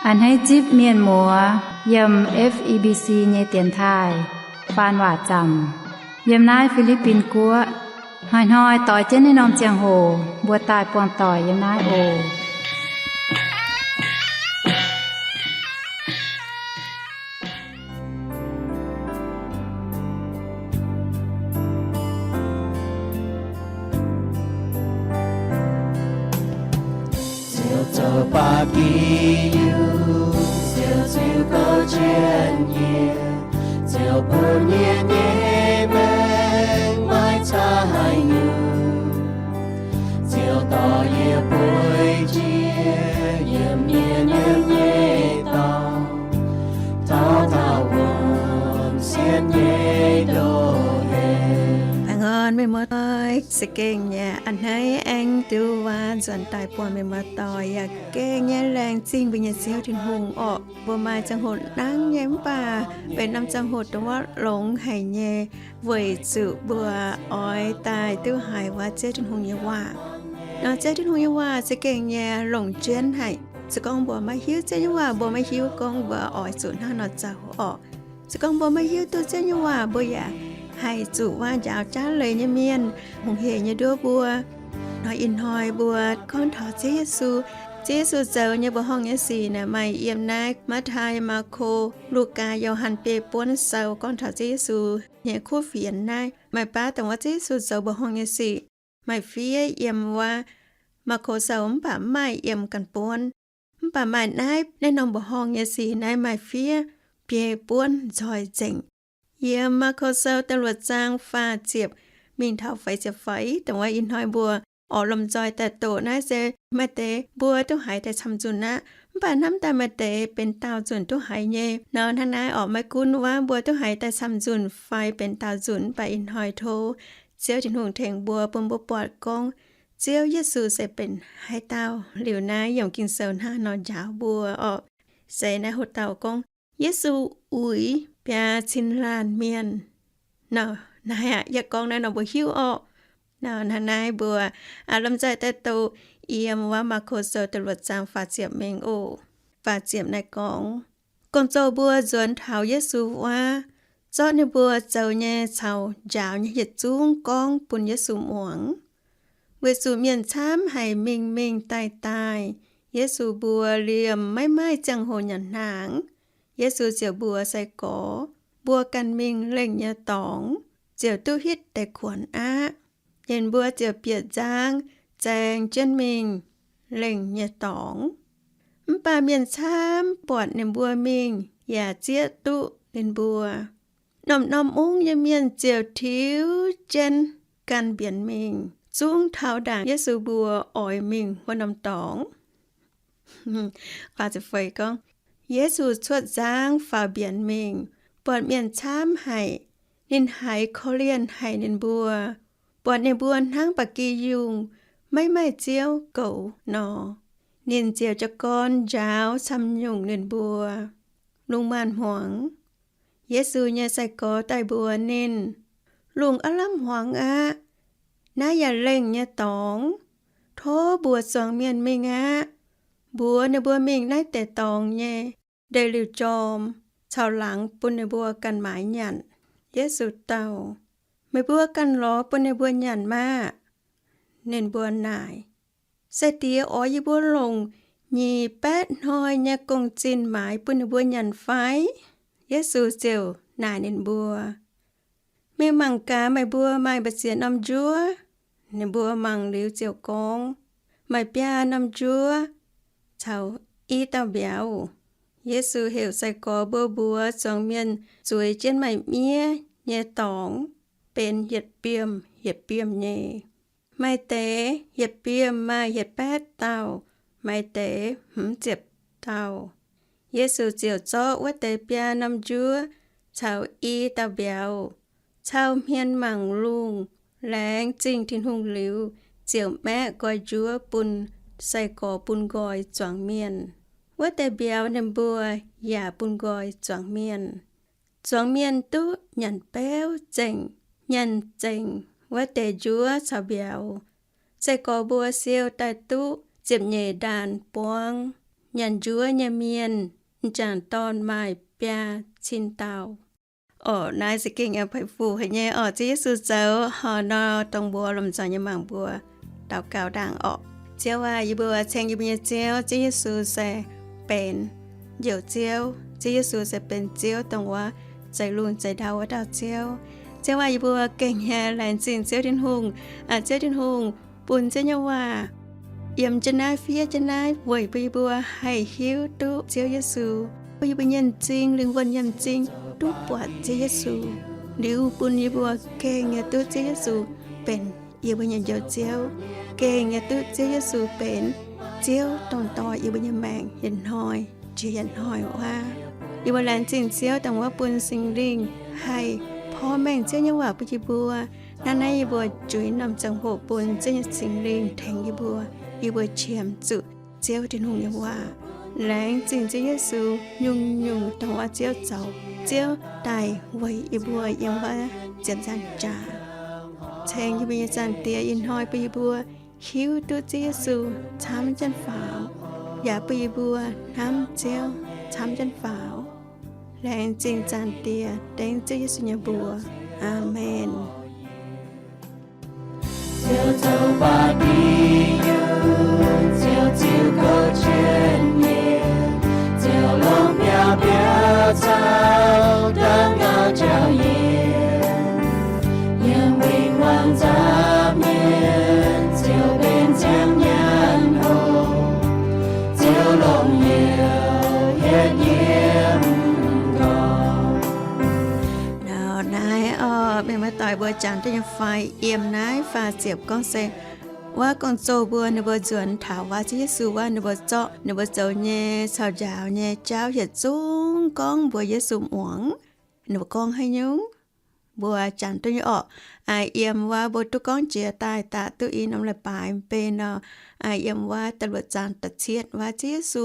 A'hneiv zipv mienh muoz yiem F E B C nyei dienx taaih faan waac zaamc yiem naaiv Fi^li^bin Guoqv. Hnoi-hnoi doix jienv naaiv norm ziangh hoc mbuo daaih buangh doic yiem naaiv oc. Ziouv zoux ba'gi yungh, Ziouv ziux gouv jienv yie, Ziouv bun yie nyei maengc maiv caux haaix nyungc. Ziouv dorh yie bueix jiex yiem yie nyei dorngx, taux daauh wuom sienx nyei ndoh heix. Baengh orn mienh muoz-doic, za'gengh nyei a'hneiv aengx duqv waac nzuonx daaih buangh mienh muoz-doic. Yaac gengh nyei laengz zingh mbuo nyei Ziouv Tin-Hungh orqc. Mbuo maaih ziangh hoc nangv nyei mv baac benx norm ziangh hoc dongh wuov longx haic nyei, weic zuqc mbuo oix daaih duqv haiz wuov Ziouv Tin-Hungh nyei waac. Nor Ziouv Tin-Hungh nyei waac za'gengh nyei longc jienv haic. Se gorngv mbuo maiv hiuv Ziouv nyei waac, mbuo maiv hiuv gorngv mbuo oix zuqc hnangv nor zoux orqc. Se gorngv mbuo maiv hiuv duqv Ziouv nyei waac, mbuo yaac haih zuqc wuov njaaux jaav leiz nyei mienh, hungh heic nyei nduov mbuo. Nor ih hnoi mbuo gorngv taux Ziouv Yesu, Ziouv Yesu zoux nyei mbuoqc horngh nyei sic naaic maaih yiem naaiv Matv^taai, Maako, Lugaa, Yo^han biei buonv sou gorngv taux Ziouv Yesu nyei kuv fienx naaiv. Maaih baav dongh wuov Ziouv Yesu zoux mbuoqc horngh nyei sic, maaih fiev yiem wuov Maako sou mv baac mv maaih yiem ganh buonv. Mv baac maaih naaiv, naaiv norm mbuoqc horngh nyei sic naaiv maaih fiev biei buonv nzoih nzengc. Yiem Maako sou da'luoqc zaang faah ziepc mingh taux feix ziepc feix, dongh wuov ih hnoi mbuo oix lomh nzoih daaih doqc naaiv se maaih deix mbuo duqv haiz daaih camv-nzunc aqv. Mv baac hnamv daaih maaih deix benx daauh nzunc duqv haiz nyei. Nor hnangv naaiv orqc, maiv gunv wuov mbuo duqv haiz daaih camv-nzunc fai benx daauh nzunc, mv baac ih hnoi tov Ziouv Tin-Hungh tengx mbuo, bun mbuo buatc gorngv Ziouv Yesu se benx haaix dauh. Liuz naaiv yiem Ging-Sou hnangv nor njaaux mbuo orqc. Se naaiv hoc dauh gorngv, Yesu uix biaa cin laanh mienh. Nor naaiv aqv, yie gorngv naaiv nor mbuo hiuv orqc. Nor hnangv naaiv mbuo lomh nzoih daaih doqc yiem wuov Maako sou da'luoqc zaang faah ziepc mingh oc. Faah ziepc naaiv gorngv, Gong-zoh mbuo nzuonx taux Yesu wuov, zorqv ninh mbuo zoux nyei caux njaaux nyei yietc zungv gorngv bun Yesu muangx. Weic zuqc mienh camv haic mingh mingh daaih daaih, Yesu mbuo liemh maiv maaih ziangh hoc nyanc hnaangx. Yesu ziouc mbuox sai-gorx, Mbuo ganh mingh lengh nyei dorngx, ziouc duqv hitv deix kuonx aqv. Ninh mbuo ziouc bieqc nzangv zaeng jienv mingh lengh nyei dorngx. Mv baac mienh camv buatc ninh mbuo mingh yaac zieqv duqv ninh mbuo. Norm-norm mungv nyei mienh ziouc tiux jienv gan mbienx mingh, zungv taux ndaangc Yesu mbuo oix mingh wuov norm dorngx. Gorngv, Yesu cuotv nzangv faaux mbienx mingh, buatc mienh camv haic. Ninh haiz korv-lienh haic ninh mbuo, buatc ninh mbuo hnangv ba'gi yungh maiv maaih Ziouv goux nor. Ninh ziouc jiez gorn njaaux camv-nyungc ninh mbuo. Lungh maanz-hmuangx, Yesu nyei sai-gorx daaih mbuox ninh, Lungh aav lamh hmuangx aqv. Naaiv yaac lengh nyei dorngx. Tov mbuox zuangx mienh mingh aqv. Mbuox ninh mbuo mingh naaiv deix dorngx nyei ndeic-liuh jorm caux laangz bun ninh mbuo ganh maaiz nyanc. Yesu dau, Meih mbuo ganh lorz bun ninh mbuo nyanc maah! Ninh mbuo naaic, Se diex oix yie mbuo longc nyic baeqv hnoi nyei gong-zinh maaiz bun ninh mbuo nyanc fai? Yesu ziouc naaic ninh mbuo, Mingh mangc gaax meih mbuo maaih mbu'ziex norm njuov. Ninh mbuo mangc liuz ziouc gorngv, Maaih biaa norm njuov caux i dauh mbiauz. Yesu heuc sai-gorx mbuo mbuox zuangx mienh zueiz jienv maiv-miev nyei dorngx benx yietc biomh yietc biomh nyei. Maaih deix yietc biomh maaih yietc baeqv dauh, maaih deix hmz ziepc dauh. Yesu ziouc zorqv wuov deix biaa norm njuov caux i dauh mbiauz cau hmien mangc lungh, laengz zingh Tin-Hungh liuz, ziouc maeqv nqoi njuov bun sai-gorx bun nqoi zuangx mienh. Wuov deix mbiauz ninh mbuo yaac bun nqoi zuangx mienh. Zuangx mienh duqv nyanc beuv zengc, nyanc zengc wuov deix njuov caux mbiauz. Sai-gorx mbuo siou daaih duqv ziepc nyeic ndaanh buangv nyanc njuov nyei mienh, m'jangc dorn maaih biaa cin dauh. Orqc, naaiv za'gengh peix fuc haic nyei orqc. Ziouv Yesu zoux haaix nor dongh mbuo lomh nzoih nyei mangc mbuo daux gaux ndaangc orqc. Ziouv aac, yie mbuo ceng yie mbuo nyei Ziouv, Ziouv Yesu se benx Njoux Ziouv. Ziouv Yesu se benx Ziouv dongh wuov zeix lungh zeix ndau wuov dauh Ziouv. Ziouv aac, yie mbuo gengh nyei laengz zingh Ziouv Tin-Hungh, Ziouv Tin-Hungh bun Ziouv nyei waac yiem jienv naaiv, fiev jienv naaiv weic bun yie mbuo haih hiuv duqv Ziouv Yesu, bun yie mbuo nyei m'zing, lingh wuonh nyei m'zing duqv buatc Ziouv Yesu, liuz bun yie mbuo gengh nyei duqv Ziouv Yesu benx yie mbuo nyei Njoux Ziouv, gengh nyei duqv Ziouv Yesu benx Ziouv dongh dorh yie mbuo nyei maengc yietc hnoi jiex yietc hnoi wuov. Yie mbuo laengz zingh Ziouv dongh wuov bun Singx Lingh haih porv mengh Ziouv nyei waac bun yie mbuo. Hnangv naaiv yie mbuo juix norm ziangh hoc bun Ziouv nyei Singx Lingh tengx yie mbuo, yie mbuo qiemx zuqc Ziouv Tin-Hungh nyei waac. Laengz zingh Ziouv Yesu, nyungc-nyungc dongh wuov Ziouv zoux, Ziouv daaih weic yie mbuo yiem wuov ziepc nzaangc jaax. Ceng yie mbuo nyei Zaangc Diex, ih hnoi bun yie mbuo hiuv duqv Ziouv Yesu camv jienv faaux, yaac bun yie mbuo hnamv Ziouv camv jienv faaux. Laengz zingh Zaangc Diex, dengv Ziouv Yesu nyei mbuox. Aamen. Ziouv zoux ba'di yungh, Ziouv ziux gouv jienv yie, Ziouv longc biauv-biauv caux dangv gauh jauv yie. Yiem win-wangv nzapv mienh, Ziouv benx ziangh nyaanh hlo, Ziouv longc youz hietv yiem nqorngv. Nor naaiv orqc, mienh muoz-doic mbuo jangx duqv nyei fai? Yiem naaiv faah ziepc gorngv se wuov gong-zoh mbuo, ninh mbuo nzuonx taux wuov Ziouv Yesu wuov, ninh mbuo zorqv ninh mbuo zoux nyei caux njaaux nyei jauv yietc zungv gorngv mbuox Yesu muangx. Ninh mbuo gorngv haaix nyungc? Mbuo jangx duqv nyei orqc. Yiem wuov mbuo duqv gorngv jiex daaih daaih duqv i norm leiz-baaix mbenc nor, yiem wuov da'luoqc zaang da'cietv wuov, Ziouv Yesu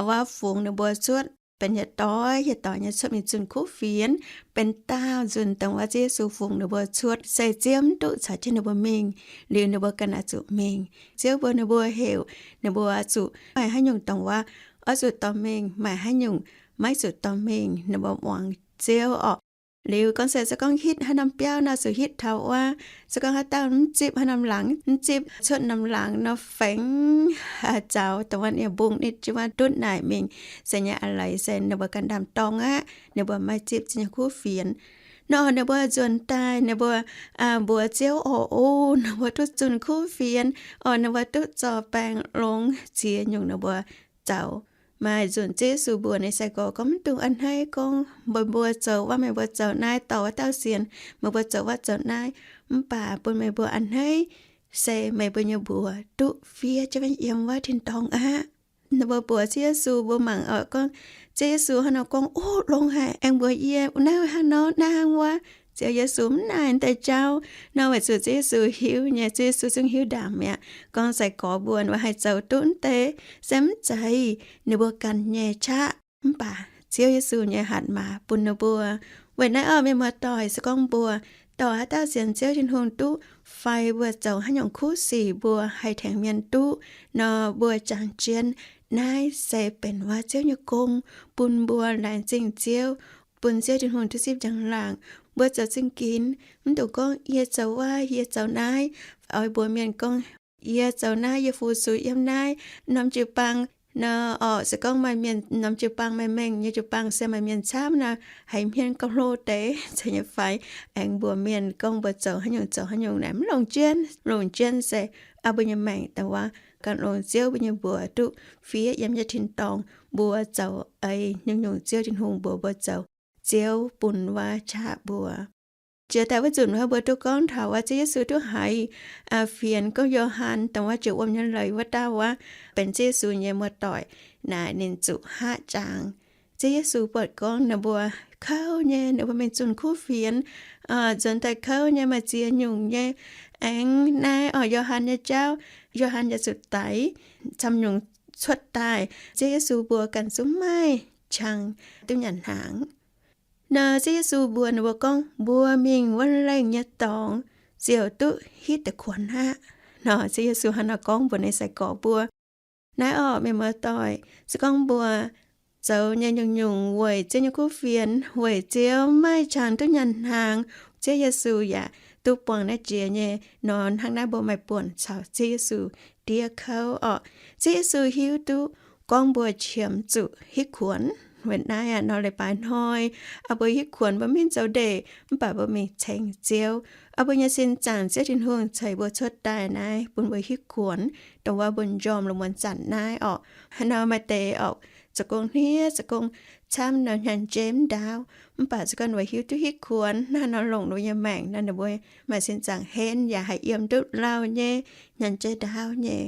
wuov fungx ninh mbuo cuotv benx yietc doix yietc doix nyei cuotv mingh zunh kuv fienx. Benx daauh nzunc dongh wuov Ziouv Yesu fungx ninh mbuo cuotv se Ziouv mv duqv caux jienv ninh mbuo mingh. Liuz ninh mbuo ganh oix zuqc mingh. Ziouv mbuox ninh mbuo heuc ninh mbuo zuqc maaih haaix nyungc dongh wuov oix zuqc dorh mingh, maaih haaix nyungc maiv zuqc dorh mingh. Ninh mbuo muangx Ziouv orqc. Liuz gorngv se se gorngv hitv haaix norm biauv nor zuqc hitv taux wuov. Se gorngv haaix dauh mv zipv haaix norm laangz, mv zipv cuotv norm laangz nor fengx zaux dongh wuov nyei mbungv nitv jienv wuov ndutv naaic mingh, se nyei a'leiz se ninh mbuo ganh ndaam-dorng aqv. Ninh mbuo maiv zipv Ziouv nyei kuv fienx. Nor ninh mbuo nzuonx daaih, ninh mbuo mbuox Ziouv orqc, o, ninh mbuo duqv zunh kuv fienx orqc, ninh mbuo duqv zorc baengh longx ziex nyungc ninh mbuo zaux. Maaih nzunc Ziouv Yesu mbuox ninh sai-gorx gorngv, mv dungx a'hneiv gorngv meih mbuo zoux wuov, meih mbuo zoux naaiv dorh wuov dauh sienx, meih mbuo zoux wuov zoux naaiv. Mv baac bun meih mbuo a'hneiv se meih mbuo nyei mbuox duqv fiev jienv yiem wuov tin-dorngh aqv. Ninh mbuo mbuox Ziouv Yesu, mbuo mangc oc, gorngv Ziouv Yesu hnangv nor gorngv, o, longx haic, aengx mbuox yie naaiv hnangv nor, naaiv hnangv wuov. Ziouv Yesu mv naaic deix jauv nor, weic zuqc Ziouv Yesu hiuv nyei, Ziouv Yesu zungv hiuv ndaangc mi'aqv gorngv sai-gorx mbuo ninh mbuo haih zoux duqv mv deix se mv zeiz ninh mbuo ganh nyei qaqv. Mv baac Ziouv Yesu nyei hatc maaz bun ninh mbuo. Weic naaiv orqc, mienh muoz-doic, se gorngv mbuo dorh haaix dauh sienx Ziouv Tin-Hungh duqv fai mbuo zoux haaix nyungc kuv sic mbuo haih tengx mienh duqv nor, mbuo jangx jienv naaiv se benx wuov Ziouv nyei gong bun mbuo laengz zingh Ziouv, bun Ziouv Tin-Hungh duqv zipv njang-laangc. Mbuo zoux zingh ginx, mv dungx gorngv yie zoux wuov, yie zoux naaiv. Oix mbuox mienh gorngv, yie zoux naaiv, yie fu-sux yiem naaiv norm jiu-baang nor orqc. Se gorngv maaih mienh norm jiu-baang maaih mengh nyei jiu-baang se maaih mienh camv nor, haiz hmien gauh hlo deix, zeiz nyei fai? Aengx mbuox mienh gorngv mbuo zoux haaix nyungc zoux haaix nyungc naaic mv longc jienv. Longc jienv se aa, mbuo nyei maengc daaih wuov ganh longc Ziouv mbuo nyei mbuox duqv fiev yiem nyei tin-dorngh. Mbuo zoux eix nyungc-nyungc Ziouv Tin-Hungh mbuox mbuo zoux, Ziouv bun wuov qaqv mbuo. Jiex daaih wuov nzunc wuov mbuo duqv gorngv taux wuov Ziouv Yesu duqv haiz fienx gorngv Yo^han dongh wuov jiex wuom nyei leiz wuov dauh wuov benx Ziouv Yesu nyei muoz-doic naaic, ninh zuqc haav jangx. Ziouv Yesu buatc gorngv ninh mbuo kouv nyei, ninh mbuo mingh zunh kuv fienx, nzuonx daaih kouv nyei, maaih ziex nyungc nyei. Aengx naaiv orqc, Yo^han nyei jauv, Yo^han yaac zuqc daix camv nyungc cuotv daaih. Ziouv Yesu mbuox ganh zungv maaih qangx duqv nyanc hnaangx. Nor Ziouv Yesu mbuox ninh mbuo gorngv, mbuo mingh wuov lengh nyei dorngx ziouc duqv hitv da'kuonx aqv. Nor Ziouv Yesu hnangv nor gorngv mbuox ninh sai-gorx mbuo. Naaiv orqc, mienh muoz-doic, se gorngv mbuo zoux nyei nyungc-nyungc weic Ziouv nyei kuv fienx, weic Ziouv maiv maaih qangx duqv nyanc hnaangx, Ziouv Yesu yaac duqv buangh naaiv jiex nyei nor, hnangv naaiv mbuo maaih buonc caux Ziouv Yesu diev kouv orqc. Ziouv Yesu hiuv duqv gorngv mbuo qiemx zuqc hitv kuonx. Weic naaiv aqv, nor leiz-baaix hnoi, aa, mbuo hitv kuonx mbuo maiv zoux ndeic, mv baac mbuo mingh ceng Ziouv. Aa, mbuo nyei sin zaangc Ziouv Tin-Hungh ceix mbuo cuotv daaih naaiv bun mbuo hitv kuonx, dongh wuov mbuo njormh lungh muonz zanc naaiv orqc. Haaix nor maaih deix orqc, zoux gong hniev, zoux gong camv nor, hnyangx-jeiv mv ndaauv, mv baac se gorngv ninh mbuo hiuv duqv hitv kuonx, hnangv haaix nor longc ninh mbuo nyei maengc nor, ninh mbuo maaih sin zaangc henv yaac haih yiem duqv lauh nyei, hnyangx-jeiv ndaauv nyei.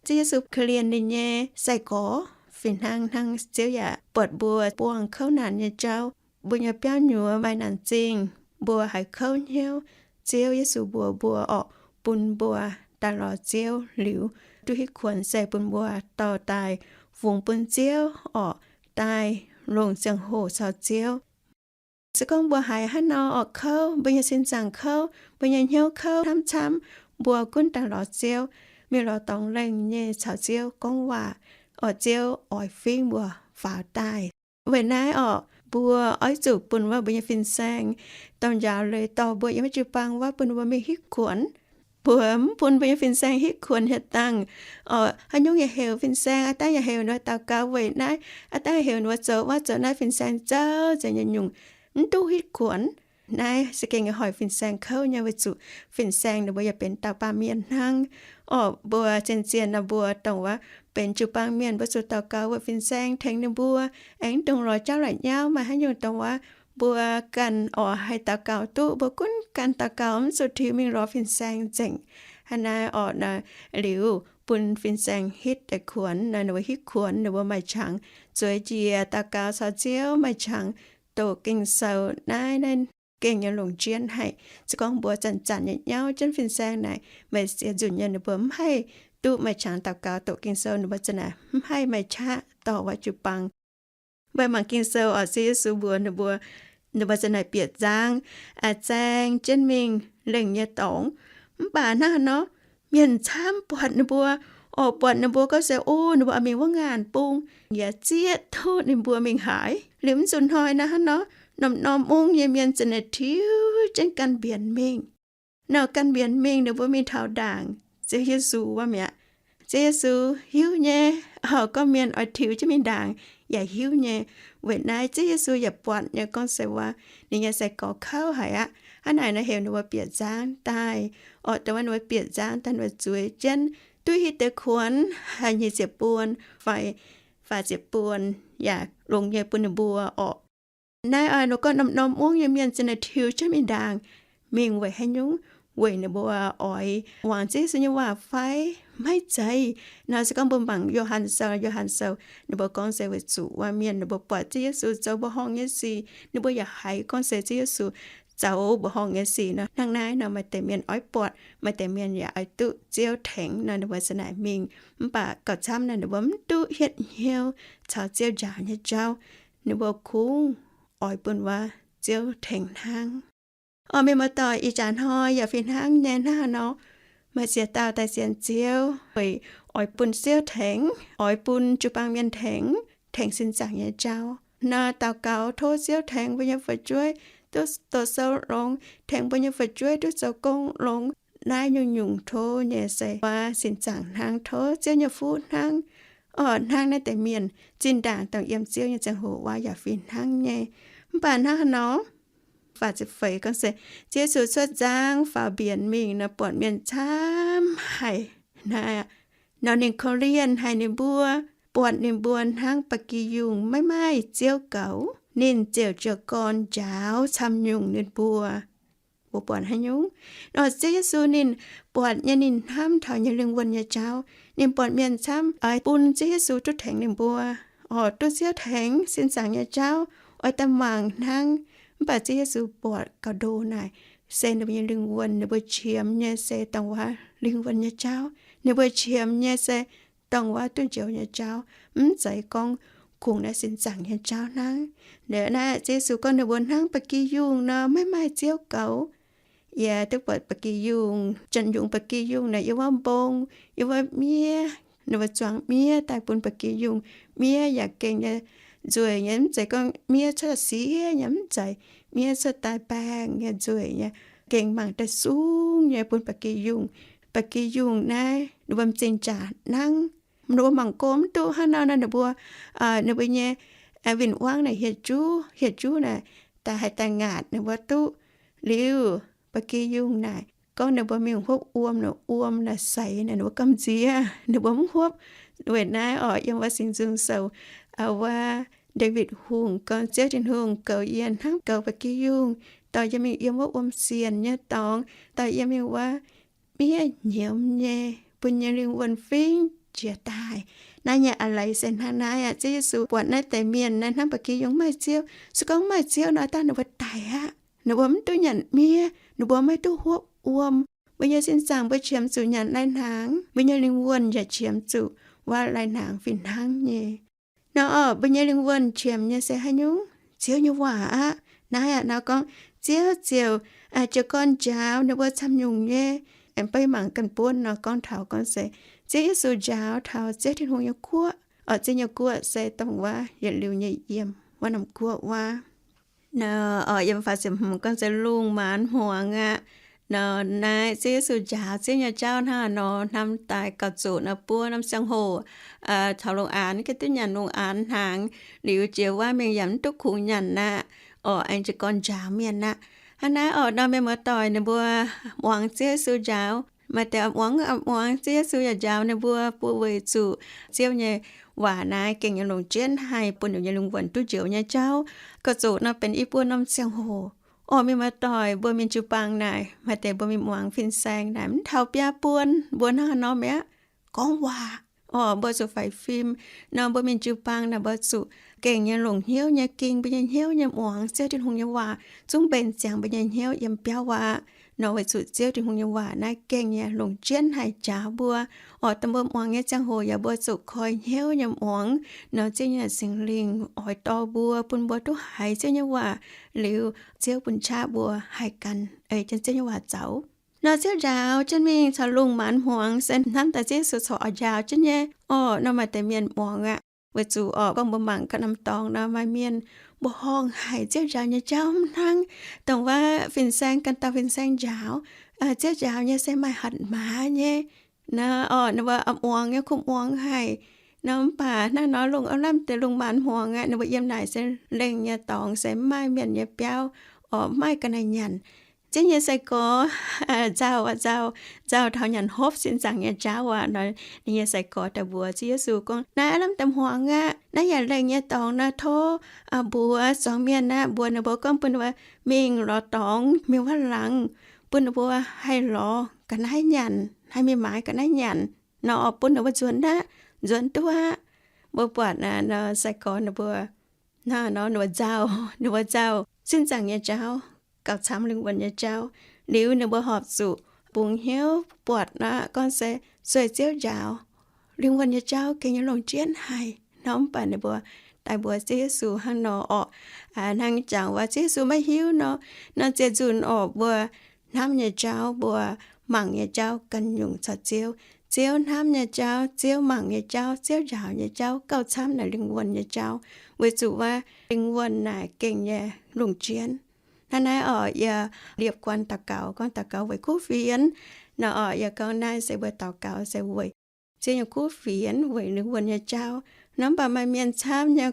Ziouv Yesu korv-lienh ninh nyei sai-gorx fih hnangv, hnangv Ziouv yaac buatc mbuo buangh kouv naanc nyei jauv, mbuo nyei biauv nyuoz maaih naanc zingh, mbuo haiz kouv hnyouv, Ziouv Yesu mbuox mbuo orqc, bun mbuo daaih lorz Ziouv liuz, duqv hitv kuonx se bun mbuo dorh daaih fungx bun Ziouv orqc, daaih longc ziangh hoc caux Ziouv. Se gorngv mbuo haiz hnangv nor orqc kouv, mbuo nyei sin zaangc kouv, mbuo nyei hnyouv kouv camv-camv, mbuo gunv daaih lorz Ziouv, mingh lorz dorngx lengh nyei caux Ziouv gorngv waac, orqc, Ziouv oix fingv mbuo faaux daaih. Weic naaiv orqc, mbuo oix zuqc bun wuov mbuo nyei fin-saeng dorh njaaux leiz dorh mbuo yiem wuov jiu-baang wuov bun mbuo mingh hitv kuonx. Mbuo mv bun mbuo nyei fin-saeng hitv kuonx hieh dangh, orqc, haaix nyungc yaac heuc fin-saeng, aa dangv yaac heuc ninh mbuo daux gaux weic naaiv, aa dangv yaac heuc ninh mbuo zoux wuov zoux naaiv, fin-saeng zoux zoux naaiv, fin-saeng zoux nyei nyungc-nyungc mv duqv hitv kuonx. Naaiv se gengh nyei hoic fin-saeng kouv nyei, weic zuqc fin-saeng ninh mbuo yaac benx dauh baamh mienh hnangv. Orqc, mbuo zien-zien nor mbuo dongh wuov benx jiu-baang mienh, mbuo zuqc daux gaux weic fin-saeng tengx ninh mbuo, aengx dongh lorz jauv la'nyauv, maaih haaix nyungc dongh wuov mbuo ganh orqc haih daux gaux duqv, mbuo gunv ganh daux gaux, mv zuqc tiux mingh lorz fin-saeng nzengc. Hnangv naaiv orqc, liuz bun fin-saeng hitv deix kuonx nor, ninh mbuo hitv kuonx, ninh mbuo maaih qangx zueiz njiec daux gaux caux Ziouv, maaih qangx doqc Ging-Sou. Naaiv, naaiv gengh nyei longc jienv haic. Se gorngv mbuo zanc-zanc nyei nyauv jienv fin-saeng naaic, maaih ziex nzunc nyei ninh mbuo mv haih duqv maaih qangx daux gaux doqc Ging-Sou, ninh mbuo za'naaic mv haih maaih qaqv dorh wuov jiu-baang. Mbuo mangc Ging-Sou orqc, Ziouv Yesu mbuox ninh mbuo, ninh mbuo za'naaic bieqc nzangv, aa, zaeng jienv mingh lengh nyei dorngx. Mv baac hnangv haaix nor, mienh camv buatc ninh mbuo, orqc, buatc ninh mbuo gorngv se, o, ninh mbuo oix mingh wuov ngaanc bung, yaac zieqv duqv ninh mbuo mingh haaix. Liuz mv zuqc hnoi naaiv hnangv nor, norm-norm mungv nyei mienh za'naaic tiux jienv gan mbienx mingh. Nor gan mbienx mingh, ninh mbuo mingh taux ndaangc Ziouv Yesu wuov mi'aqv. Ziouv Yesu hiuv nyei, orqc, gorngv mienh oix tiux jienv mingh ndaangc yaac hiuv nyei. Weic naaiv Ziouv Yesu yaac buatc nyei gorngv se wuov ninh nyei sai-gorx kouv haic aqv. Hnangv naaic nor heuc ninh mbuo bieqc nzangv daaih. Orqc, dongh wuov ninh mbuo bieqc nzangv daaih, ninh mbuo zueiz jienv duqv hitv deix kuonx, haih nyic ziepc buon fai faah ziepc buon yaac longx nyei bun ninh mbuo orqc. Naaiv oix nor gorngv norm-norm mungv nyei mienh za'naaic tiux jienv mingh ndaangc. Mingh weic haaix nyungc? Weic ninh mbuo oix muangx Ziouv Yesu nyei waac fai maiv zeiz? Nor se gorngv mbuo mangc Yo^han Sou, Yo^han Sou ninh mbuo gorngv se weic zuqc wuov mienh ninh mbuo buatc Ziouv Yesu zoux mbuoqc horngh nyei sic, ninh mbuo yaac haiz gorngv se Ziouv Yesu zoux mbuoqc horngh nyei sic nor. Hnangv naaiv nor maaih deix mienh oix buatc, maaih deix mienh yaac oix duqv Ziouv tengx nor, ninh mbuo za'naaic mingh. Mv baac gauh camv nor ninh mbuo mv duqv hietv hnyouv caux Ziouv njaaux nyei jauv. Ninh mbuo kungx oix bun wuov Ziouv tengx hnangv. Orqc, mienh muoz-doic, ih jaax hnoi yaac fih hnangv nyei hnangv haaix nor. Maaih ziex dauh daaih sienx Ziouv weic oix bun Ziouv tengx, oix bun jiu-baang mienh tengx, tengx sin zaangc nyei jauv nor, daux gaux tov Ziouv tengx mbuo nyei fu'jueiv duqv doqc sou longx, tengx mbuo nyei fu'jueiv duqv zoux gong longx. Naaiv nyungc-nyungc tov nyei se wuov sin zaangc hnangv, tov Ziouv nyei fuqv hnangv. Orqc, hnangv naaiv deix mienh zinh ndaangc dongh yiem Ziouv nyei ziangh hoc wuov yaac fih hnangv nyei. Mv baac hnangv haaix nor? Faah ziepc feix gorngv se, Ziouv Yesu cuotv nzangv faaux mbienx mingh nor, buatc mienh camv haic. Naaiv nor ninh korv-lienh haic ninh mbuo, buatc ninh mbuo hnangv ba'gi yungh maiv maaih ziouv goux. Ninh ziouc jiez gorn njaaux camv-nyungc ninh mbuo. Mbuo buatc haaix nyungc? Nor Ziouv Yesu ninh buatc nyei, ninh hnamv taux nyei lingh wuonh nyei jauv. Ninh buatc mienh camv oix bun Ziouv Yesu duqv tengx ninh mbuo, oix duqv Ziouv tengx sin zaangc nyei jauv, oix daaih mangc hnangv. Mv baac Ziouv Yesu buatc gauh ndo naaic se ninh mbuo nyei lingh wuonh, ninh mbuo qiemx nyei se dongh wuov lingh wuonh nyei jauv. Ninh mbuo qiemx nyei se dongh wuov duqv njoux nyei jauv, mv zeiz gorngv kungx naaiv sin zaangc nyei jauv hnangv. Liuz naaiv Ziouv Yesu gorngv ninh mbuo hnangv ba'gi yungh nor, maiv maaih ziouv goux. Yie duqv buatc ba'gi yungh, janx-yungz ba'gi yungh naaic yiem wuov mbong, yiem wuov miev, Ninh mbuo zuangx miev daaih bun ba'gi yungh. Miev yaac gengh nyei nzueic nyei, mv zeiz gorngv miev cuotv siev nyei, mv zeiz. Miev cuotv daaih baengh nyei, nzueic nyei, gengh mangc daaih sung nyei bun ba'gi yungh. Ba'gi yungh naaiv ninh mbuo m'zing jaax nangv. Ninh mbuo mangc go mv duqv hnangv nor nor, ninh mbuo, ninh mbuo nyei win-wangv naaic hieh juv, hieh juv naaic daaih haih daaih ngaatc ninh mbuo duqv. Liuz ba'gi yungh naaic gorngv ninh mbuo mingh huopv wuom, wuom naaic seix naaic ninh mbuo gamh nziex, ninh mbuo mv huopv. Weic naaiv oc, yiem wuov Singx Nzung Sou, wuov Ndaawitv Hungh gorngv, Ziouv Tin-Hungh goux yie hnangv goux ba'gi yungh, dorh yie mingh yiem wuov wuom sienx nyei dorngx, dorh yie mingh wuov miev nyiemz nyei, bun yie nyei lingh wuonh fingx jiex daaih. Naaiv nyei a'leiz se hnangv naaiv aqv. Ziouv Yesu buatc naaiv deix mienh naaiv hnangv ba'gi yungh mv maaih Ziouv. Se gorngv mv maaih Ziouv nor, dangh ninh mbuo daic aqv. Ninh mbuo mv duqv nyanc miev, ninh mbuo maiv duqv huopv wuom. Mbuo nyei sin zaangc mbuo qiemx zuqc nyanc lai-hnaangx, mbuo nyei lingh wuonh yaac qiemx zuqc wuov lai-hnaangx fih hnangv nyei. Nor oc, mbuo nyei lingh wuonh qiemx nyei se haaix nyungc? Ziouv nyei waac aqv. Naaiv aqv, nor gorngv Ziouv ziouc jiez gorn njaaux ninh mbuo camv nyungc nyei. Aengx beiv mangc ganh buonv nor gorngv taux gorngv se Ziouv Yesu njaaux taux Ziouv Tin-Hungh nyei guoqv. Oc, Ziouv nyei guoqv se dongh wuov yietc liuz nyei yiem wuov norm guoqv wuov. Nor oc, yiem faah ziepc hmz gorngv se lungh maanz hmuangx aqv. Nor naaiv Ziouv Yesu njaaux Ziouv nyei jauv hnangv nor, hnamv daaih gauh zuqc nor buo norm ziangh hoc caux lungh aanx ganh duqv nyanc lungh aanx hnaangx, liuz jiex wuov mingh yaac mv duqv kungx nyanc aqv. Oc, aengx jiez gorn njaaux mienh aqv. Hnangv naaiv oc, nor mienh muoz-doic ninh mbuo muangx Ziouv Yesu njaaux, maaih deix muangx, muangx Ziouv Yesu yaac njaaux ninh mbuo, bun weic zuqc Ziouv nyei waac naaiv gengh nyei longc jienv haih bun ninh nyei lingh wuonh duqv njoux nyei jauv. Gauh zuqc nor benx i buo norm ziangh hoc. Oc, mienh muoz-doic, mbuo mingh jiu-baang naaic, maaih deix mbuo mingh muangx fin-saeng naaic mv taux biaa buonc mbuo hnangv haaix nor mi'aqv. Gorngv waac, oc, mbuo zuqc faix fim. Nor mbuo mingh jiu-baang naaic mbuo zuqc gengh nyei longc hnyouv nyei ging mbuo nyei hnyouv nyei muangx Ziouv Tin-Hungh nyei waac, zungv mbenc ziangx mbuo nyei hnyouv yiem biauv aqv. Nor weic zuqc Ziouv Tin-Hungh nyei waac naaiv gengh nyei longc jienv haih njaaux mbuo. Oc, dongh mbuo muangx nyei ziangh hoc yaac mbuo zuqc koi hnyouv nyei muangx. Nor Ziouv nyei Singx Lingh oix dorh mbuo, bun mbuo duqv haiz Ziouv nyei waac liuz, Ziouv bun qaqv mbuo haih gan ei jienv Ziouv nyei waac zoux. Nor Ziouv njaaux jienv mingh caux lungh maanz hmuangx se hnamv daaih Ziouv Yesu corc oix njaaux jienv nyei. Oc, nor maaih deix mienh muangx aqv. Weic zuqc oc, gorngv mbuo mangc ganh norm dorngx nor, maaih mienh mbuoqc horngh haic Ziouv njaaux nyei jauv mv hnangv dongh wuov fin-saeng, ganh dauh fin-saeng njaaux. Ziouv njaaux nyei se maaih hatc maaz nyei. Nor oc, ninh mbuo muangx nyei kuv muangx haic. Nor mv baac hnangv nor lungh aav lamh deix lungh maanz hmuangx aqv, ninh mbuo yiem naaic se lengh nyei dorngx se mv maaih mienh nyei biauv, oc, mv maaih ga'naaiv nyanc. Ziouv nyei sai-gorx nzauh, nzauh, nzauh taux nyanc hopv sin zaangc nyei jauv aqv. Nor ninh nyei sai-gorx daaih mbuox Ziouv Yesu gorngv, naaiv aav lamh deix hmuangx aqv, naaiv yaac lengh nyei dorngx nor, tov mbuox zuangx mienh aqv, mbuox ninh mbuo gorngv bun ninh mbuo mingh lorz dorngx mingh wuov laangz, bun ninh mbuo haih lorz ga'naaiv nyanc, haih mingh maaiz ga'naaiv nyanc. Nor oc, bun ninh mbuo nzuonx aqv, nzuonx duqv aqv. Mbuo buatc nor sai-gorx ninh mbuo, hnangv nor ninh mbuo nzauh, ninh mbuo nzauh sin zaangc nyei jauv gauh camv lingh wuonh nyei jauv. Liuz ninh mbuo horpc zuqc bungx hnyouv buatc nor gorngv se sueih Ziouv njaaux, lingh wuonh nyei jauv gengh nyei longc jienv haic. Nor mv baac ninh mbuo daaih mbuox Ziouv Yesu hnangv nor orqc, hnangv jangx waac Ziouv Yesu maiv hiuv nor, nor ziec nzunc orqc, mbuo hnamv nyei jauv, mbuo mangc nyei jauv ganh nyungc caux Ziouv. Ziouv hnamv nyei jauv, Ziouv mangc nyei jauv, Ziouv njaaux nyei jauv gauh camv naaic lingh wuonh nyei jauv, weic zuqc wuov lingh wuonh naaic gengh nyei longc jienv. Hnangv naaiv orqc, yie liepc guanh daux gaux gorngv daux gaux weic kuv fienx. Nor orqc, yie gorngv naaiv se mbuo daux gaux se weic Ziouv nyei kuv fienx, weic lingh wuonh nyei jauv. Nor mv baac maaih mienh camv nyei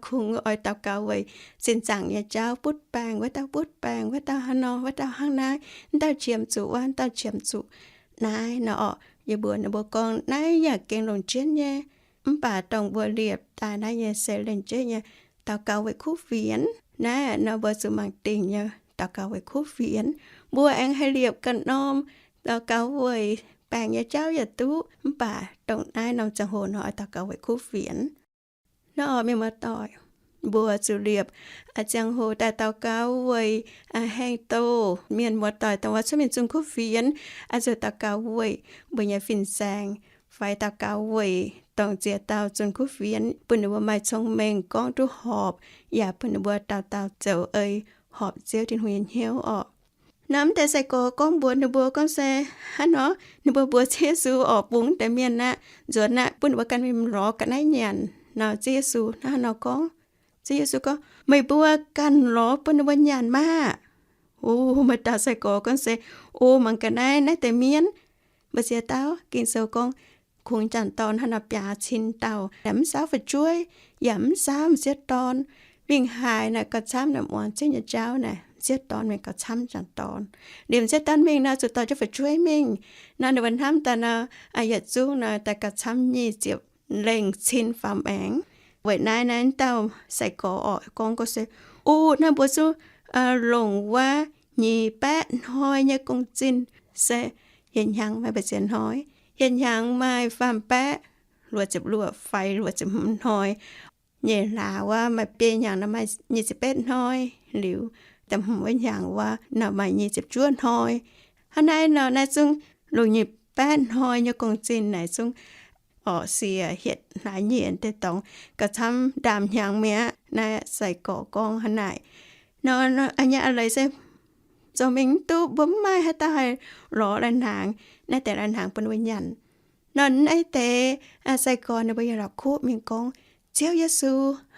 kungx oix daux gaux weic sin zaangc nyei jauv, butv baengc, wuov dauh butv baengc, wuov dauh hnangv nor, wuov dauh hnangv naaiv, wuov dauh qiemx zuqc wuov, wuov dauh qiemx zuqc naaiv. Nor orqc, yie mbuox ninh mbuo gorngv naaiv yaac gengh longc jienv nyei. Mv baac dongh mbuo liepc daaih naaiv nyei se lengc jeiv nyei daux gaux weic kuv fienx. Naaiv nor mbuo zuqc mangc dingc nyei daux gaux weic kuv fienx. Mbuo aengx haih liepc ganh norm daux gaux weic baengc nyei jauv yaac duqv, mv baac dongh naaiv norm ziangh hoc nor oix daux gaux weic kuv fienx. Nor orqc, mienh muoz-doic, mbuo zuqc liepc ziangh hoc daaih daux gaux weic haengh douh mienh muoz-doic, dongh wuov cuotv mingh zunh kuv fienx, zuqc daux gaux weic mbuo nyei fin-saeng, fai daux gaux weic dongh ziex dauh zunh kuv fienx, bun ninh mbuo maaih cong-mengh gorngv duqv horpc, yaac bun ninh mbuo dauh dauh zoux ei horpc Ziouv Tin-Hungh nyei hnyouv orqc. Nor mv deix sai-gorx gorngv mbuox ninh mbuo gorngv se, hnangv nor ninh mbuo mbuox Ziouv Yesu oc, bungx deix mienh aqv, nzuonx aqv, bun ninh mbuo ganh mingh lorz ga'naaiv nyanc. Nor Ziouv Yesu hnangv nor gorngv, Ziouv Yesu gorngv, Meih mbuo ganh lorz bun ninh mbuo nyanc maah! O, maaih dauh sai-gorx gorngv se, O, mangc ga'naaiv naaiv deix mienh, mbu'ziex dauh. Ging-Sou gorngv, kungx m'sieqv dorn hnangv nor biaa cin dauh, yaac mv saauv fu'jueiv, yaac mv saauv m'sieqv dorn. Mingh haaix naaic gauh camv, naaic muangx Ziouv nyei jauv naaic, m'sieqv dorn mingh gauh camv m'sieqv dorn. Liuz m'sieqv dorn mingh nor, zuqc dorh jienv fu'jueiv mingh. Nor ninh mbuo hnamv daaih nor, yietc zungv nor daaih gauh camv nyic ziepc lengh cin faaux maengx. Weic naaiv naaiv dauh sai-gorx oix gorngv gorngv se, O, naaiv mbuo zungv longc wuov nyic baeqv hnoi nyei gong-zinh se yietc hnyangx maaih mbu'ziex hnoi. Yietc hnyangx maaih faam baeqv luoqc ziepc luoqc fai luoqc ziepc hmz hnoi. Nyeic hlaax wuov maaih biei hnyangx nor maaih nyic ziepc betv hnoi. Liuz da'hmz wuov hnyangx wuov nor maaih nyic ziepc juov hnoi. Hnangv naaiv nor naaiv zungv longc nyic baeqv hnoi nyei gong-zinh naaic zungv orqc, siec hietc hlaax nyieqc deix dorngx gauh camv ndaamv hnyangx mi'aqv. Naaiv sai-gorx gorngv hnangv naaic. Nor a'nyei a'leiz se zoux mingh mv duqv, mbuo mv maaih haaix dauh haih lorz lai-hnaangx, naaiv deix lai-hnaangx bun ninh mbuo nyanc. Nor naaiv deix sai-gorx ninh mbuo yaac la'kuqv mingh gorngv, Ziouv Yesu,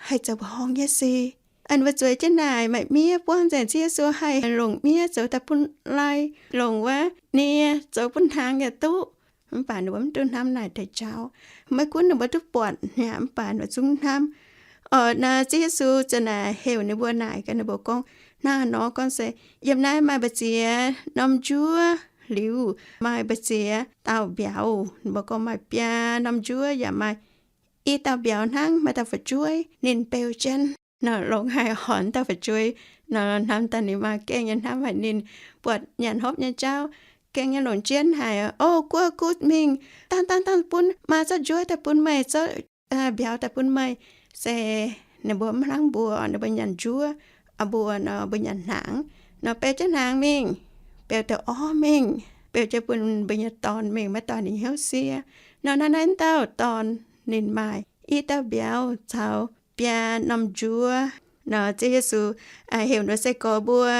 haih zoux mbuoqc horngh nyei sic. Ninh mbuo zueiz jienv naaic maaih miev buangv nzengc. Ziouv Yesu haih longc miev zoux daaih bun lai, longc wuov nie zoux bun hnaangx yaac duqv. Mv baac ninh mbuo mv duqv hnamv naaic deix jauv. Maiv gunv ninh mbuo duqv buatc mi'aqv, mv baac ninh mbuo zungv hnamv. Oc, naaiv Ziouv Yesu ziouc naaic heuc ninh mbuo naaic gaax ninh mbuo gorngv, hnangv haaix nor gorngv se, Yiem naaiv maaih mbu'ziex norm njuov, liuz maaih mbu'ziex dauh mbiauz. Ninh mbuo gorngv maaih biaa norm njuov yaac maaih i dauh mbiauz hnangv, maaih dauh fu'jueiv ninh beu jienv. Nor longx haic, horpc dauh fu'jueiv nor hnamv daaih ninh maa gengh nyei hnamv haic, ninh buatc nyanc hopv nyei jauv gengh nyei longc jienv haic. O, guoqv gunv mingh, dangh dangh dangh bun, maa zorqv njuov daaih bun meih, zorqv mbiauz daaih bun meih. Se ninh mbuo mv hlangv mbuo, ninh mbuo nyanc njuov, mbuo nor mbuo nyanc hnaangx. Nor beu jienv hnaangx mingh, beu deix orv mingh, beu jienv bun mbuo nyei dorn mingh, maiv dorh ninh hnyouv siev. Nor naaiv naaiv dauh dorn ninh maaih i dauh mbiauz caux biaa norm njuov. Nor Ziouv Yesu heuc ninh mbuo sai-gorx mbuo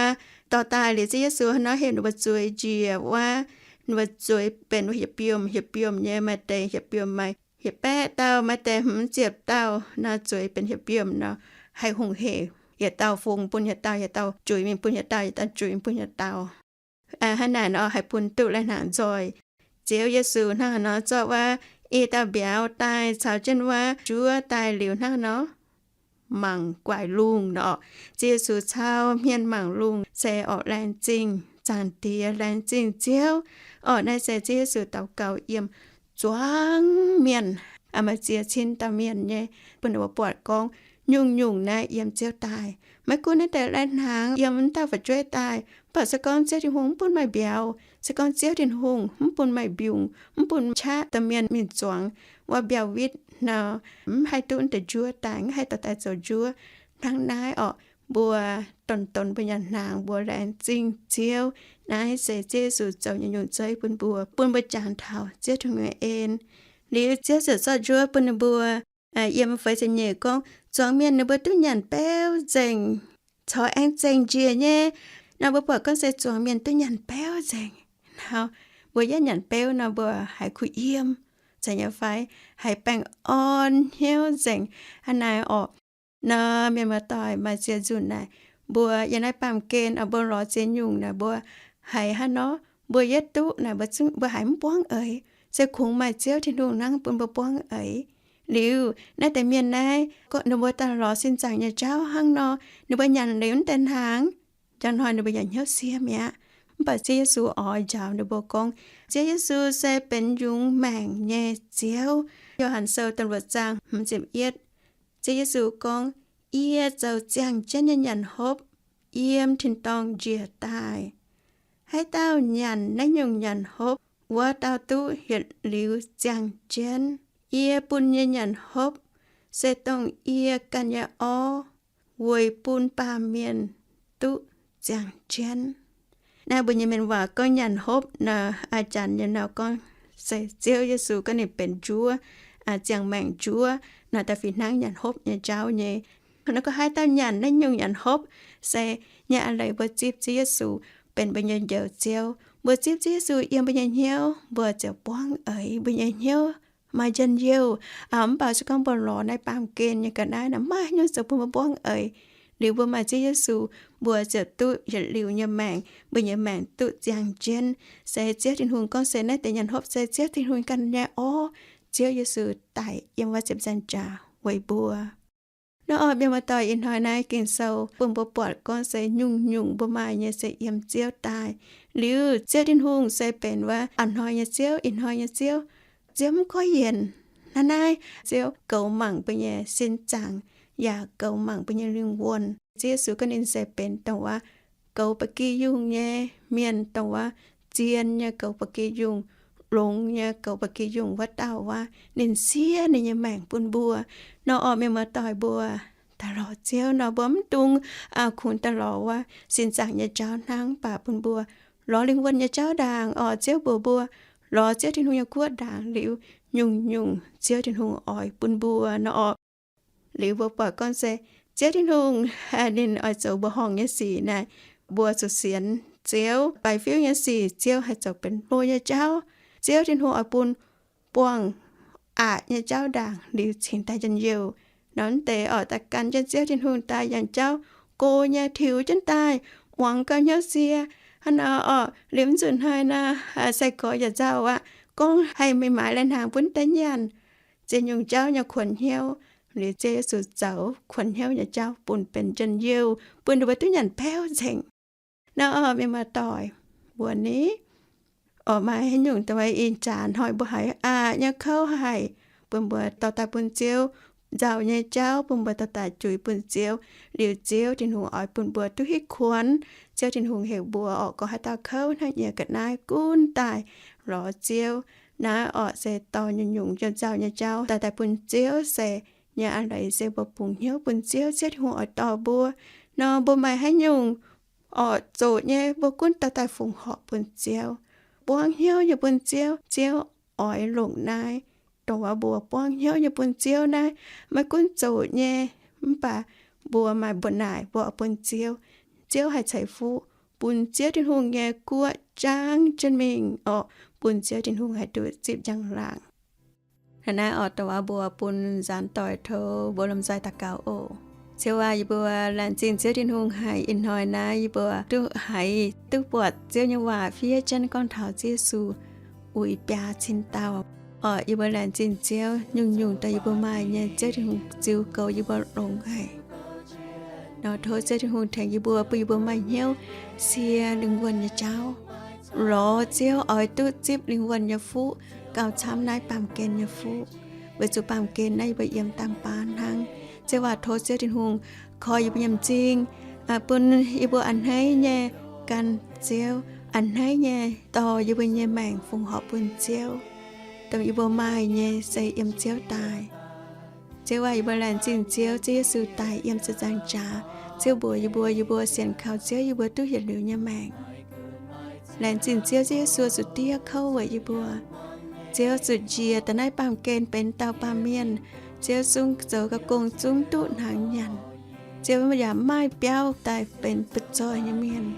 dorh daaih liuz, Ziouv Yesu nor heuc ninh mbuo zueiz njiec wuov, ninh mbuo zueiz benx wuov hieh biomh, hieh biomh nyei, maaih deix hieh biomh maaih hieh baeqv dauh, maaih deix hmz ziepc dauh nor zueiz benx hieh biomh nor, haih hungh hec, yietc dauh fungx bun yietc dauh, yietc dauh juix mingh bun yietc dauh, yietc dauh juix mingh bun yietc dauh. Hnangv naaic nor haih bun duqv lai-hnaangx nzoih. Ziouv Yesu hnangv haaix nor zorqv wuov i dauh mbiauz daaih caux jienv wuov njuov daaih liuz hnangv haaix nor mangc guaix lungh nor. Ziouv Yesu cau hmien mangc lungh se orqc, laengz zingh Zaangc Diex, laengz zingh Ziouv. Orqc, naaiv se Ziouv Yesu daux gaux yiem zuangx mienh, maaih ziex cin dauh mienh nyei, bun ninh mbuo buatc gorngv nyungc-nyungc naaiv yiem Ziouv daaih. Maiv gunv naaiv deix lai-hnaangx yiem wuov dauh fu'jueiv daaih, mv baac se gorngv Ziouv Tin-Hungh mv bun meih mbiauz, se gorngv Ziouv Tin-Hungh mv bun meih mbiungc, mv bun qaqv domh mienh mingh zuangx wuov mbiauh witv nor, mv haih duqv naaiv deix njuov daaih, mv haih dorh daaih zoux njuov. Hnangv naaiv orqc, mbuo donx-donx mbuo nyanc hnaangx mbuo laengz zingh Ziouv. Naaiv se Ziouv Yesu zoux nyei nyungc zeiv bun mbuo, bun mbuo jangx taux Ziouv Tin-Hungh nyei en. Liuz Ziouv ziouc zorqv njuov bun ninh mbuo. Yiem feix ziepc nyeic gorngv, zuangx mienh ninh mbuo duqv nyanc beuv nzengc, corc aengx zengc njiec nyei. Nor mbuo buatc gorngv se zuangx mienh duqv nyanc beuv nzengc. Nor mbuo yietv nyanc beuv nor mbuo haiz kuh yiem, zeiz nyei fai? Haiz baengh orn hnyouv nzengc. Hnangv naaiv orqc, nor mienh muoz-doic, maaih ziex nzunc naaic mbuo yiem naaiv baamh gen, mbuo lorz ziex nyungc naaic mbuo haiz hnangv nor, mbuo yietv duqv naaic mbuo haiz mv buangv eix, se kungx maaih Ziouv Tin-Hungh hnangv bun mbuo buangv eix. Liuz naaiv deix mienh naaiv, ninh mbuo daaih lorz sin zaangc nyei jauv hnangv nor, ninh mbuo nyanc liuz naaiv deix hnaangx, njang hnoi ninh mbuo yaac hnyouv siev mi'aqv. Mv baac Ziouv Yesu oix njaaux ninh mbuo gorngv, Ziouv Yesu se benx yungz maengc nyei Ziouv. Yo^han Sou da'luoqc zaang hmz ziepc yietv, Ziouv Yesu gorngv, Yie zoux ziangh jienv nyei nyanc hopv yiem tin-dorngh njiec daaih. Haaix dauh nyanc naaiv nyungc nyanc hopv, wuov dauh duqv yietc liuz ziangh jienv. Yie bun nyei nyanc hopv se dongh yie ganh nyei orv weic bun baamh mienh duqv ziangh jienv. Naaiv mbuo nyei mienh waac gorngv nyanc hopv nor, aa janx nyei nor gorngv se Ziouv Yesu gorngv ninh benx njuov, ziangh maengc njuov, nor da'fih hnangv nyanc hopv nyei jauv nyei. Nor gorngv haaix dauh nyanc naaiv nyungc nyanc hopv, se nyei a'leiz mbuo zipv Ziouv Yesu, benx mbuo nyei Njoux Ziouv. Mbuo zipv Ziouv Yesu yiem mbuo nyei hnyouv, mbuo ziouc buangv eix mbuo nyei hnyouv maaih njien-youh. Mv baac se gorngv mbuo lorz naaiv baamh gen nyei ga'naaiv naaic, maaih haaix nyungc zoux bun mbuo buangv eix. Liuz mbuo maaih Ziouv Yesu, mbuo ziouc duqv yietc liuz nyei maengc, mbuo nyei maengc duqv ziangh jienv. Se Ziouv Tin-Hungh gorngv se naaiv deix nyanc hopv se Ziouv Tin-Hungh ganh nyei orv. Ziouv Yesu daic yiem wuov ziepc nzaangc jaax weic mbuo. Nor orqc, mienh muoz-doic, ih hnoi naaiv Ging-Sou bun mbuo buatc gorngv se nyungc-nyungc mbuo maaih nyei se yiem Ziouv daaih. Liuz Ziouv Tin-Hungh se benx wuov a'hnoi nyei Ziouv, ih hnoi nyei Ziouv. Ziouv mv goiv yienc. Hnangv naaiv, Ziouv goux mangc mbuo nyei sin zaangc, yaac goux mangc mbuo nyei lingh wuonh. Ziouv Yesu gorngv ninh se benx dongh wuov goux ba'gi yungh nyei mienh, dongh wuov zien nyei goux ba'gi yungh, longx nyei goux ba'gi yungh wuov dauh wuov. Ninh siev ninh nyei maengc bun mbuo. Nor orqc, mienh muoz-doic, mbuo daaih lorz Ziouv nor, mbuo mv dungx kungx daaih lorz wuov sin zaangc nyei jauv hnangv, mv baac bun mbuo lorz lingh wuonh nyei jauv ndaangc orqc. Ziouv mbuox mbuo lorz Ziouv Tin-Hungh nyei guoqv ndaangc liuz, nyungc-nyungc Ziouv Tin-Hungh oix bun mbuo nor orqc. Liuz mbuo buatc gorngv se Ziouv Tin-Hungh ninh oix zoux mbuo horngh nyei sic naaic, mbuo zuqc sienx Ziouv. Baix fiuv nyei sic Ziouv haih zoux benx hlo nyei jauv. Ziouv Tin-Hungh oix bun buangh aqc nyei jauv ndaangc liuz cingx daaih njien-youh. Nor mv deix orqc, daaih gan jienv Ziouv Tin-Hungh daaih yangh jauv go nyei, tiux jienv daaih, muangx gauh hnyouv sie. Hnangv nor orqc, liuz mv nzunc hnoi naaic, sai-gorx yaac nzauh aqv, gorngv haih mingh maaiz lai-hnaangx bun deix nyanc. Ziex nyungc jauv nyei kuonx hnyouv, liuz Ziouv Yesu zoux kuonx hnyouv nyei jauv bun benx njien-youh, bun ninh mbuo duqv nyanc beuv nzengc. Nor orqc, mienh muoz-doic, mbuo ni orqc, maaih haaix nyungc dongh wuov ih jaax hnoi mbuo haiz aqc nyei kouv haic, bun mbuo dorh daaih bun Ziouv, nzauh nyei jauv bun mbuo dorh daaih juix bun Ziouv, liuz Ziouv Tin-Hungh oix bun mbuo duqv hitv kuonx. Ziouv Tin-Hungh heuc mbuo orqc, gorngv haaix dauh kouv hnangv yie ga'naaiv gunv daaih lorz Ziouv. Naaiv orqc se dorh nyungc-nyungc nzauh nyei jauv dorh daaih bun Ziouv se nyei a'leiz se mbuo bungx hnyouv bun Ziouv, Ziouv Tin-Hungh oix dorh mbuo. Nor mbuo maaih haaix nyungc orqc zoqc nyei, mbuo gunv dorh daaih fongc horc bun Ziouv, buangv hnyouv nyei bun Ziouv. Ziouv oix longc naaiv dongh wuov mbuo buangv hnyouv nyei bun Ziouv naaiv, maiv gunv zoqc nyei, mv baac mbuo maaih mbuoqc naaic mbuo oix bun Ziouv, Ziouv haih ceix fuqv bun Ziouv Tin-Hungh nyei guoqv jangv jienv mingh orqc, bun Ziouv Tin-Hungh haih duqv zipv njang-laangc. Hnangv naaiv orqc, dongh wuov mbuo bun nzaanx doic tov mbuo lomh nzoih daux gaux oc. Ziouv aac, yie mbuo laengz zingh Ziouv Tin-Hungh haic ih hnoi naaiv yie mbuo duqv haiz duqv buatc Ziouv nyei waac fiev jienv gorngv taux Ziouv Yesu uix biaa cin dauh. Orqc, yie mbuo laengz zingh Ziouv, nyungc-nyungc dongh yie mbuo maaih nyei Ziouv Tin-Hungh ziux goux yie mbuo longx haic. Nor tov Ziouv Tin-Hungh tengx yie mbuo, bun yie mbuo maaih hnyouv sie lingh wuonh nyei jauv, lorz Ziouv oix duqv zipv lingh wuonh nyei fuqv gauh camv naaiv baamh gen nyei fuqv, weic zuqc baamh gen naaiv yie mbuo yiem dangh baan hnangv. Ziouv aac, tov Ziouv Tin-Hungh koi yie mbuo nyei m'zing, bun yie mbuo a'hneiv nyei gan Ziouv, a'hneiv nyei dorh yie mbuo nyei maengc fongc horc bun Ziouv, dongh yie mbuo maaih nyei se yiem Ziouv daaih. Ziouv aac, yie mbuo laengz zingh Ziouv, Ziouv Yesu daic yiem ziepc nzaangc jaax. Ziouv mbuox yie mbuo, yie mbuo sienx kaux Ziouv yie mbuo duqv yietc liuz nyei maengc. Laengz zingh Ziouv, Ziouv Yesu zuqc diev kouv weic yie mbuo. Ziouv zuqc njiec daaih naaiv baamh gen benx dauh baamh mienh. Ziouv zungv zoux ga'gong zungv duqv hnaangx nyanc. Ziouv yaac maaih biauv daaih benx butv-zoih nyei mienh.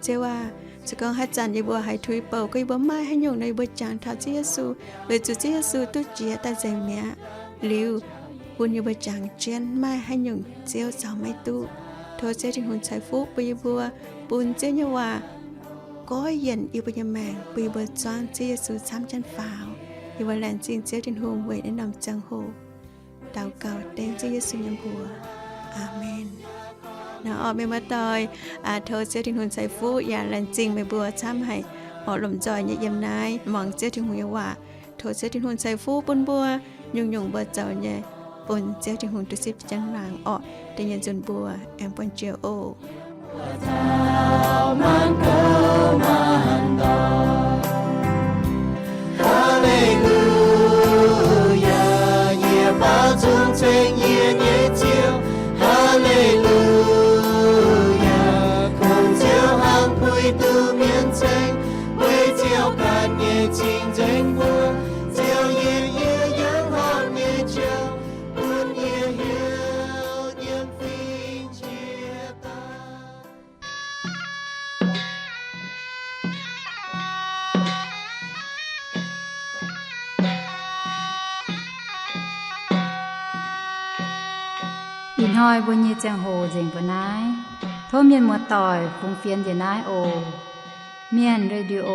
Ziouv aac, se gorngv haaix zanc yie mbuo haiz tuix bouc gorngv yie mbuo maaih haaix nyungc nor, yie mbuo jangx taux Ziouv Yesu, weic zuqc Ziouv Yesu duqv jiex daaih nzengc mi'aqv. Liuz bun yie mbuo jangx jienv, maaih haaix nyungc Ziouv caux maiv duqv. Tov Ziouv Tin-Hungh ceix fuqv bun yie mbuo, bun Ziouv nyei waac goiv yienc yie mbuo nyei maengc, bun yie mbuo zuangv Ziouv Yesu camv jienv faaux. Yie mbuo laengz zingh Ziouv Tin-Hungh weic naaiv norm ziangh hoc daux gaux dengv Ziouv Yesu nyei mbuox. Aamen. Naaiv orqc, mienh muoz-doic, tov Ziouv Tin-Hungh ceix fuqv yaac laengz zingh meih mbuo camv haic orqc, lomh nzoih nyei yiem naaiv muangx Ziouv Tin-Hungh nyei waac. Tov Ziouv Tin-Hungh ceix fuqv bun mbuo nyungc-nyungc mbuo zoux nyei, bun Ziouv Tin-Hungh duqv zipv njang-laangc orqc. Da'nyeic nzunc mbuo aengx buangh jiex oc. Haleluya, yie baaux nzung ceng yie nyei Ziouv. Haleluya, kungx Ziouv hnangv puix duqv mienh ceng, weic Ziouv ganh nyei cing-nzengc mbuo. Ziouv yiem yie yangh horngh nyei jauv, bun yie heuc yiem fingx jiex daaih. Hnoi mbuo nyei ziangh hoc nzengc mbuo naaiv. Tov mienh muoz-doic fungx fienx njiec naaiv oc. Mienh Radio,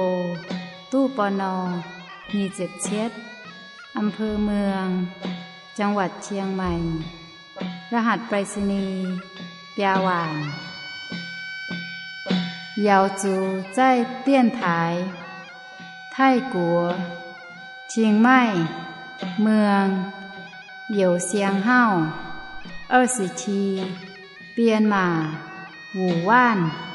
ตู้ ปณ. nyic ziepc cietv, อำเภอเมือง จังหวัดเชียงใหม่ รหัสไปรษณีย์ biaa waanc. Yaux zuqc zaih dienx taaix Taiv-Guoqv, Cing Maih, Mueng, Youz Siang Hauv, 二十七, Bienh Maac, Wuc Waanv.